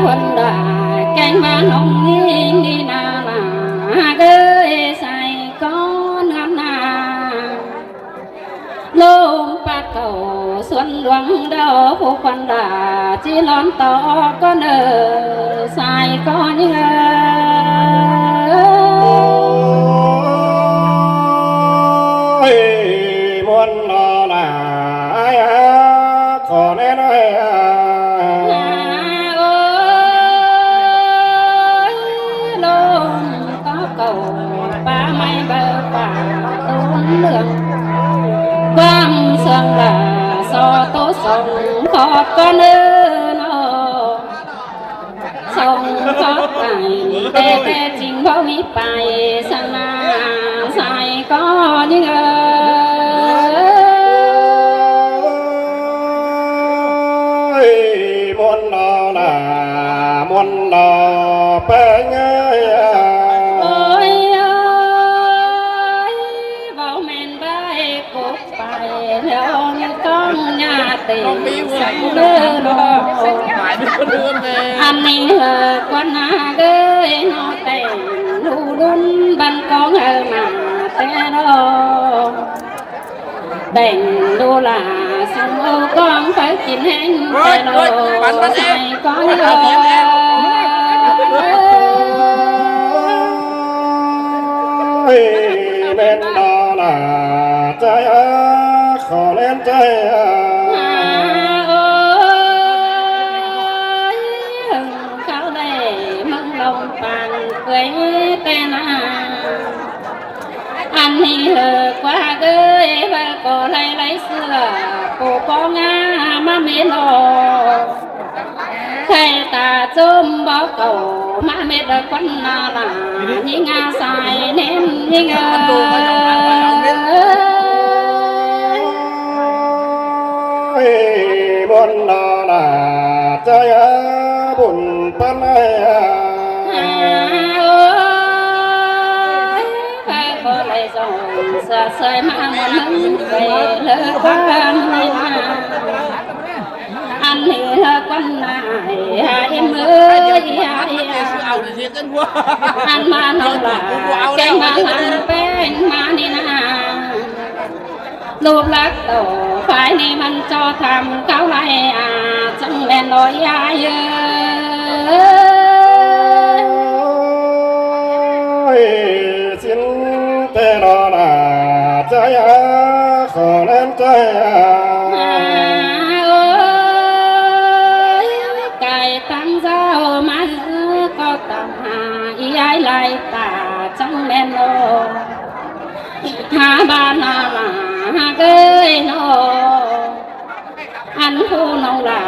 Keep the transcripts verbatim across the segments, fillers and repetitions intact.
Khuôn đa kéng ꞌmá ꞌnọng ꞌnhính ꞌnị ꞌna ꞌna, ꞌhặc ới sai ꞌcọ ꞌnhắng ꞌna. ꞌLụk pát cáu suôn luông đaư phủ khuôn đa ꞌchí lón tó ꞌcọ ꞌnớ sai ꞌcọ ꞌnhính ới. Ôi, ꞌmuôn ꞌlo ꞌna ai a, khỏ ꞌnén ai a. Ôi, ꞌlum tó cáu pá ꞌmạy báu pá tốn ꞌlương. ꞌQuám sương ꞌva so ꞌtố sông khót ꞌcọ ꞌnớ ꞌnọ. Sông khót ải, té té ꞌchính báu ꞌmí pay săng ꞌna sai ꞌcọ ꞌnhính ới. Ôi, ꞌmuôn ꞌlo ꞌna, ꞌmuôn ꞌlo ꞌpéng ơi a. Ôi ơi, báu ꞌmen bái cốc pay ꞌlẹo ꞌnị ꞌcóng ꞌnhá té săng ꞌnớ ꞌnọ. Ăn ꞌnị ꞌhứ ꞌquám ꞌna ới ꞌnọ, tẻng ꞌlu ꞌlun băn cóng ꞌhứ ꞌmá té ꞌnọ. Bẻng ꞌlu la sung ô cóng pháư kin ꞌhéng té ꞌnọ, sai ꞌcọ ꞌnhính ới. Ôi, ꞌmen ꞌlo ꞌna, ꞌchái a, khỏ ꞌnén ꞌchái a. Ôi, hưng kháo đảy ꞌmướng ꞌlum pang quay té ꞌna. Ăn ꞌnị ꞌhứ ꞌquá ới, báu ꞌcọ lai lai ꞌsứa, pô ꞌcóng ꞌmá mết ꞌnọ. Khay ta ꞌchốm báu cáu ꞌmá mết ꞌlới ꞌquám ꞌna ꞌna, ꞌnhính a sai ꞌnén ꞌnhính ới. Ôi, ꞌmuôn ꞌlo ꞌna, ꞌchái a, bun păn ai a. Ôi, báu ꞌcọ lai dong sa sai ꞌmá ꞌmuôn ꞌnưng, khay ꞌlới ꞌquám ꞌna. Ăn ꞌnị ꞌhứ ꞌquám ꞌna ai a, ꞌếm ới a, a. Ăn ꞌmá ꞌnọng la kéng ꞌmá ăn ꞌpéng ꞌmá ꞌnị ꞌna. Lốp lắc tó phái ꞌnị ꞌmắn ꞌchọ tham kháo lai a, chắng ꞌmen ꞌnọi a ới. Ôi, ꞌsịn té ꞌnọ ꞌna, ꞌchái a, khỏ ꞌnén ꞌchái a. Ôi, cai ꞌtáng dao ꞌmá ꞌhứ ꞌcọ tăm ha, ꞌi ai lai ta chắng ꞌmen ꞌnọ. Hák ꞌva ꞌna ꞌva ꞌhặc ới ꞌnọ. Ăn phủ ꞌnọng la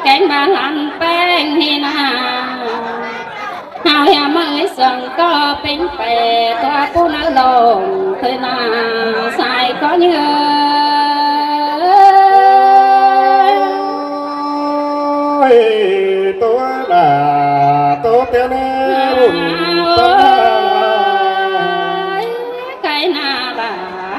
kéng ꞌva lăn ꞌpéng ꞌnị ꞌna. Hảư hiêm ới sương ꞌcọ pính pay, tua phủ ꞌnặn lông thôi ꞌna, sai ꞌcọ ꞌnhính ới. Ôi, tua ꞌna, tua tiên bun păn ꞌna. Ôi, khay ꞌna la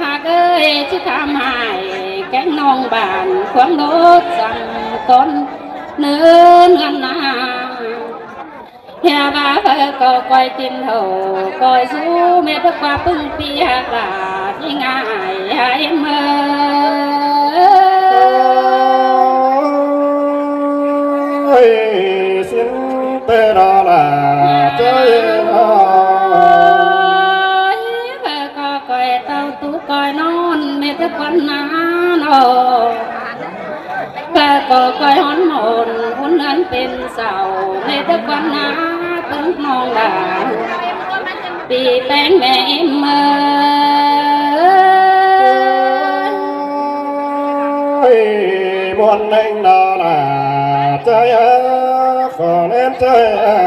ꞌhặc ới, ꞌchí tham hảư kéng ꞌnọng bản, cuông đốt săng ꞌcốn ꞌnớ ꞌnặn ꞌna. Hiê ꞌva ꞌhứ ꞌcọ ꞌcoi kin hảư, ꞌcoi dú mết ꞌquá ꞌpứng ꞌpi ꞌhặc la, ꞌnhính ai a ꞌếm ới. Ôi, ꞌsịn té ꞌnọ ꞌna, ꞌchái a. Ôi, ꞌhứ ꞌcọ ꞌcoi tảu ꞌtú ꞌcoi ꞌnón mết ꞌquám ꞌna ꞌnọ. ꞌHứ ꞌcọ ꞌcoi ꞌhón môn, ꞌhún ꞌnán pên sảu, mết ꞌquám ꞌna ꞌpứng ꞌnọng la. ꞌPi ꞌpéng ꞌme ꞌếm ới. Ôi, ꞌmuôn ꞌnưng ꞌnọ ꞌna, ꞌchái a, khỏ ꞌnén ꞌchái a.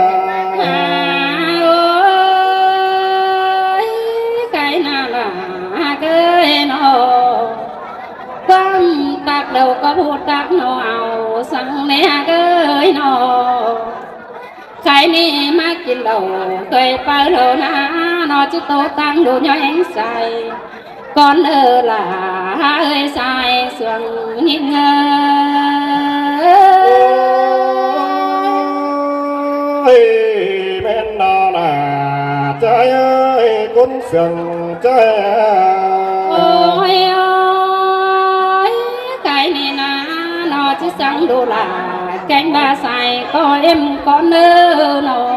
Ôi, khay ꞌna la ꞌhặc ới ꞌnọ. ꞌQuám tắc đaư ꞌcọ ꞌhụ tắc ꞌnọ, au săng ꞌnị ꞌhặc ới ꞌnọ. Khay ꞌnị ꞌmá kin đaư, ꞌcới páo đaư ꞌna ꞌnọ, ꞌchí tô ꞌtáng đu ꞌnhó ꞌhéng sai. Cón ơ la ơi sai sương ꞌnhính ới. Ơi, ꞌmen đó là ꞌchái ơi, ꞌcốn sương ꞌchái à. Ôi ơi, cái này nà nó chứ săng đủ là cánh ba sai có em con nữa nó.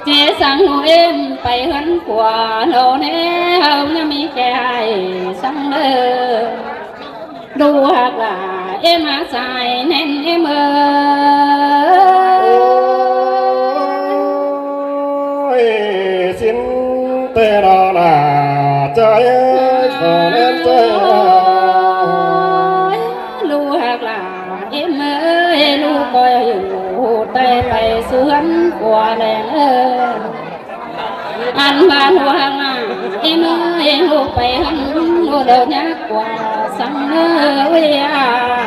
Chứ săng đủ em phải hơn của nó nè, hầu như mi cái ai săng nữa. Đu hạc lả êm hák sai nên êm ơi. Ôi, xin tê đó là ꞌchái ơi, khó nên ꞌchái ơi. Đu hạc lả êm ơi, đu coi hủ tay phải sướng của đèn ơi. Ăn ba lúa hăng à, em ơi, em lúa pay hăng lúa đầu nhá của săng nơ ơi à.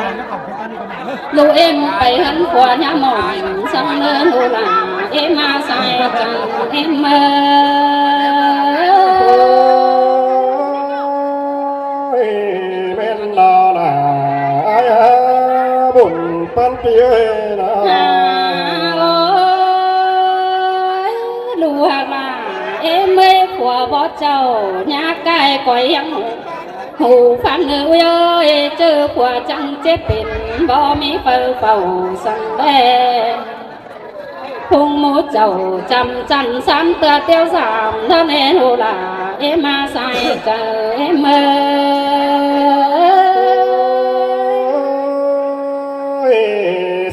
Lúa em pay hăng của nhá mỏng săng nơ lúa là em à sai chẳng em ơi. Ôi, ꞌmen đó là ai à, bún păn pi ơi đó. À, ôi, lúa hạc lả êm ơi, của bó chầu nhá cái coi hiếng hủ phán ơi ơi, chứ của chẳng chết pên bó mi phơ phầu săng đe. Phung mú chầu chăm chăn sán tưa tiêu giảm thân ên hù lả êm à sai chầu êm ơi. Ôi,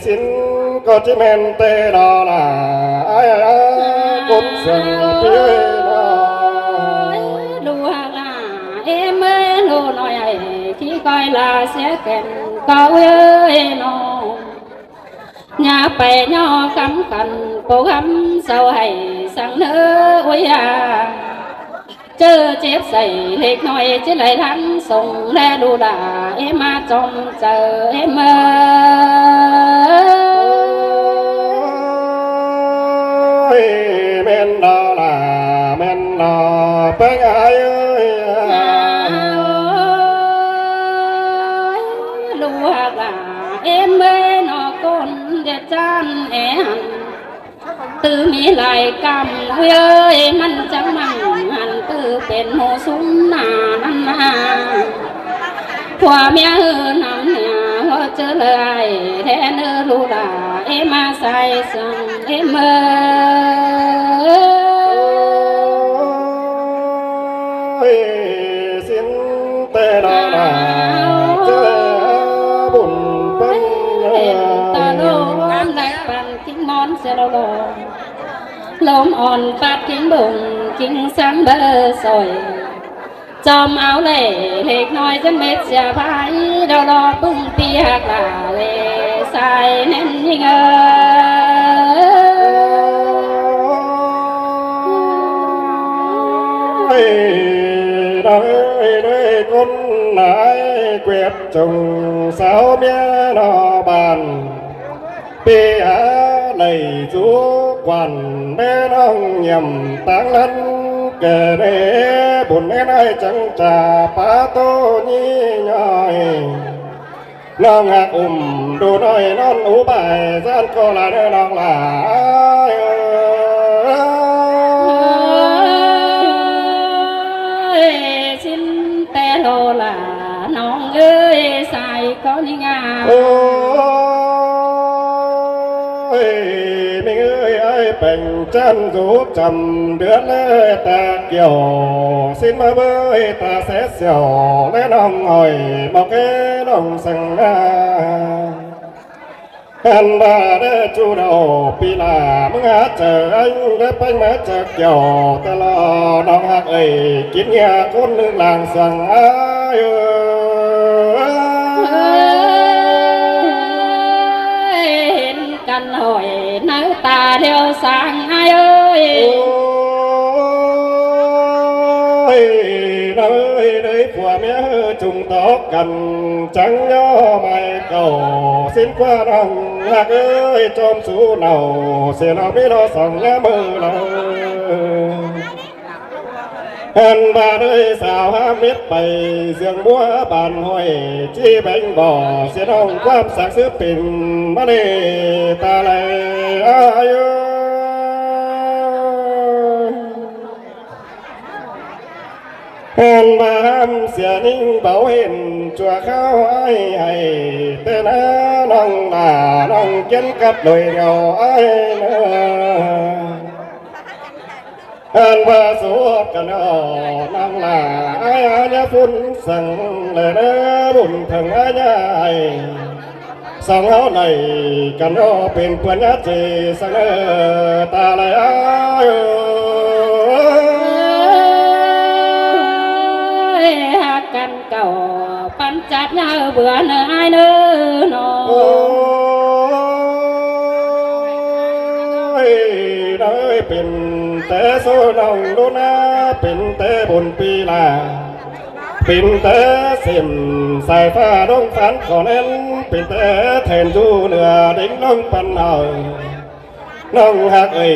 xin có chí men tê đó là ai ai ai, ꞌcốn sương pi ơi đó. Đu hạc lả êm ơi, lúa nói ai khi coi là sẽ kèm có ơi nó. Nhà pay nho khắm khăn, bố khắm sau hay sang nớ ui à. Chớ chếp say lệch nói chứ lại lắng sống lẽ đu đà em mà chom chớ em ơi. Ôi, men đó là men đó, pay ai ơi. Ôi, lúa hạc lả êm ơi, nó con ꞌdệt chăn é hẳn. Tư mi lai căm ui ơi, ꞌmắn chắng măng hẳn tư pên mô súng nà năn nà. Phua mía hư nắm nhà hua chớ lai, thế nơ lũ đà êm à sai sương êm ơi. Ôi, xin tê đó là chớ bún păn. Ta lôm đảy păn kính món xe lô lô. Lôm òn pát kính bùng kính sáng bơ sỏi. Chom áo lẻ lệch nói dân mệt xe phái, đó đó bưng pi hạc lả lệ sai nên nhinh ơi. Ôi, đó ơi, đây con nái quẹt chồng sáo bé nó bàn. Pê á đảy dú quan ꞌmé ꞌnọng nhằm táng lăn kẻ đế bún ꞌnén ai chắng chả pá tô nhi nhoi. ꞌNọng hạc ủm đu nói ꞌnón ú bài gian cô là đơ ꞌnọng là ai ơi. Ôi, xin tê lô là ꞌnọng ơi sai có nhinh à. Ôi, ꞌmính ơi, ai pẻng chăn dú chăm đứa lê ta kiều. Xin mơ bơi ta sẽ xẻo lê ꞌnọng hỏi mọc ê ꞌnọng săng na. Ăn ba đe chu đầu pi là ꞌmứng há chở anh đe panh má chở kiều ta lo ꞌnọng hạc ơi, kín nhà con nước làng săng ai ơi. Ôi, hên căn hỏi nắng ta theo sáng ai ơi. Ôi, nắng ơi, nơi phua mía hư trùng tóc cằn trắng nho mai cầu xin qua đồng hạc ơi, chom sú nầu xìa lo mi lo sòng nhá mơ lo. Ăn ba đơi sao hám mết pay, giường múa bàn hội chi bánh bò, xiên hông quam sáng sứ pin, má lê ta lê ai. Hên ꞌva ꞌhăm sia ꞌnhính báu hên ꞌchua kháo ai hảy, ꞌtẹ ꞌna ꞌnọng lả ꞌnọng ꞌkiến cắp đuổi đèo ai ꞌnớ. Hên ꞌva sốt căn ꞌnọng lả ai ai nhá phun săng lẻ ꞌnớ bun thăng ai nhá ai. Song ꞌháu đảy căn ꞌnớ pên ꞌpươn nhá ꞌchị săng ꞌnớ ta lai ai. Ơi, hák căn cảu păn chát nhá bươn ai ꞌnớ ꞌnọ. Ơi, ꞌnớ pên té số ꞌnọng ꞌlụk ꞌná, pên té bun pi la. Pên té sêm sai ꞌphạ ꞌlống phán khỏ ꞌnén, pên té thên dú ꞌnựa đếng ꞌlống păn hảư. ꞌNọng ꞌhặc ơi,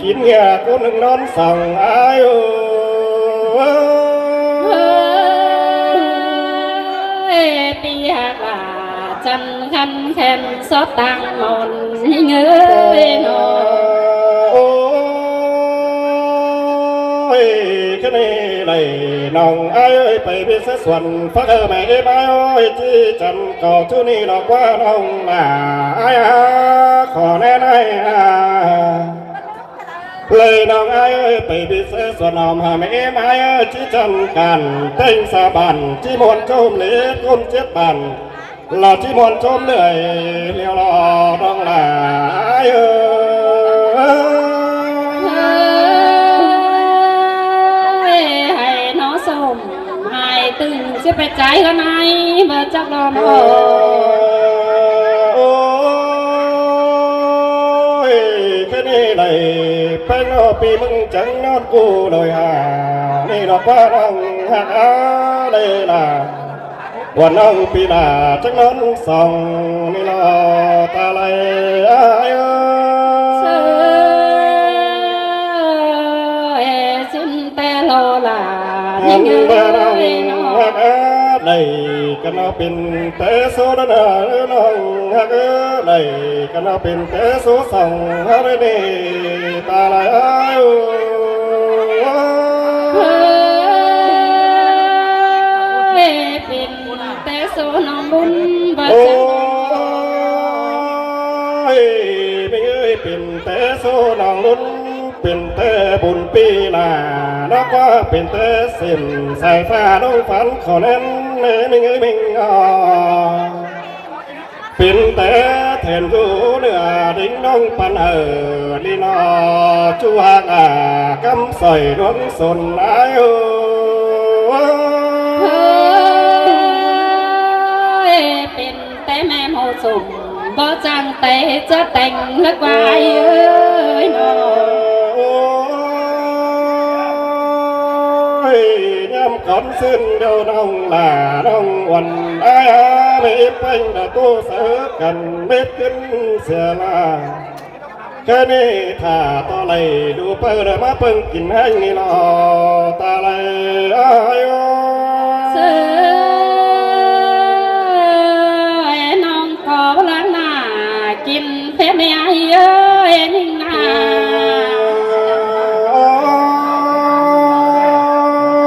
kin ꞌnhá ꞌcốn ꞌnưng ꞌnón song ai ơ. Ơi, pi ꞌhặc lả chăn khăn khen sót tang mòn ꞌnhính ơi ꞌnọ. Ôi, ꞌkhớn ꞌnị đảy ꞌnọng ai ơi, pay ꞌviạk ꞌsớ suôn phác ơ mẹ ꞌếm ai ơi, ꞌchí chăn cảu ꞌchu ꞌnị ꞌnọ ꞌquá ꞌnọng lả ai a, khỏ ꞌnén ai a. Lơi ꞌnọng ai ơi, pay ꞌviạk ꞌsớ suôn ꞌnọng hả mẹ ꞌếm ai ơi, ꞌchí chăn căn ꞌtếng sa bản, ꞌchí muôn ꞌchốm lễ ꞌcốn chết bản. Lỏ ꞌchí muôn ꞌchốm lưới, ꞌliêu lỏ ꞌnọng lả ai ơ. Ơi, hảư ꞌnọ sôm, hảư tưng ꞌchí pay chảy ꞌhướn ai, báu chắc lo ꞌnọ. Ôi, ꞌkhớn ꞌnị đảy, pay ꞌnọ pi ꞌmứng chắng ꞌnón cu đôi hả, ꞌnị ꞌnọ ꞌquá ꞌnọng ꞌhặc a, đảy lả. Uôn ꞌnọng pi lả chắc ꞌnón song ꞌnị lo ta lai ai ơ. Ơi, ꞌchí té lo lả ꞌnhính ơi ꞌnọ. ꞌHặc a, đảy căn ꞌnọ pên té số đó ꞌnọ ꞌnọng ꞌhặc a, đảy căn ꞌnọ pên té số song ꞌhặc ꞌnị ta lai ai ơ. Ơi, pên té số ꞌnọng bun báu chắc. Ôi, ꞌmính ơi, pên té số ꞌnọng bun, pên té bun pi la, ꞌnọ ꞌquá pên té sêm sai ꞌphạ ꞌlống phán khỏ ꞌnén, ꞌmính ơi, ꞌmính ơ. Pên té thên dú ꞌnựa đếng ꞌlống păn hảư, ꞌlí ꞌnọ ꞌchu ꞌhặc a, cắm sỏi ꞌluống sôn ai ơ. Ơi, pên té ꞌme ꞌmo sôm, báu chắng té chát teng ꞌhặc ꞌquá ai ơi ꞌnọ. Ôi, ꞌnhám cón ꞌsưn điêu ꞌnọng lả ꞌnọng uôn ai a, mê ꞌpéng đa ꞌtố sáư căn mết ꞌcứn sia la. ꞌKhớn ꞌnị thả ꞌto đảy đu ꞌpưa đa ꞌmá ꞌpơng kin ꞌhéng ꞌnị lo ta lai ai ơ. Sư ơi, ꞌnọng ꞌcọ lăng nả kin phép ꞌme ai ơi, ꞌnhính nả.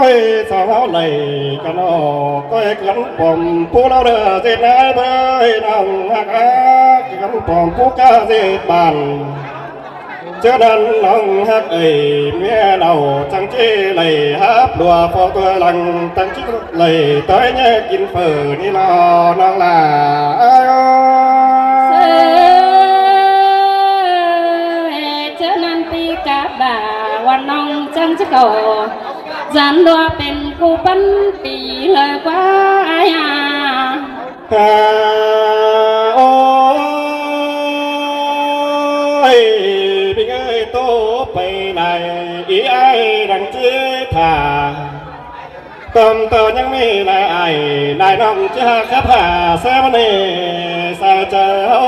Ôi, song ꞌháu đảy căn ꞌnọ, ꞌcoi căn pom pú ꞌláo đa ꞌdệt nả bơi ꞌnọng ꞌhặc a, căn pom pú cá ꞌdệt bản. ꞌChớ ꞌnặn ꞌnọng ꞌhặc ơi, ꞌme ꞌnọ chắng ꞌchí đảy háp lua phó ꞌtoi lăng, chắng ꞌchí đảy ꞌtoi ꞌnhá kin phở ꞌnị lo ꞌnọng lả. Sư ơi, ꞌchớ ꞌnặn pi cắp đa, uôn ꞌnọng chắng ꞌchí ꞌcọ dán ꞌlua pên ꞌcu păn pi ꞌlới ꞌquá ai a. À, ôi, ꞌmính ơi, ꞌtố pay lai, ꞌí ai đang ꞌchí thả. Tôm ꞌtố ꞌnhắng ꞌmí lai ai, lai ꞌnọng ꞌchí hák khắp hả, ꞌsớ ꞌmắn ꞌnị, sai chaư ꞌháu.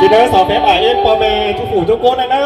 Xin ꞌnớ, so phép ai ꞌếm ꞌpo ꞌme ꞌchu phủ ꞌchu ꞌcốn ꞌnớ.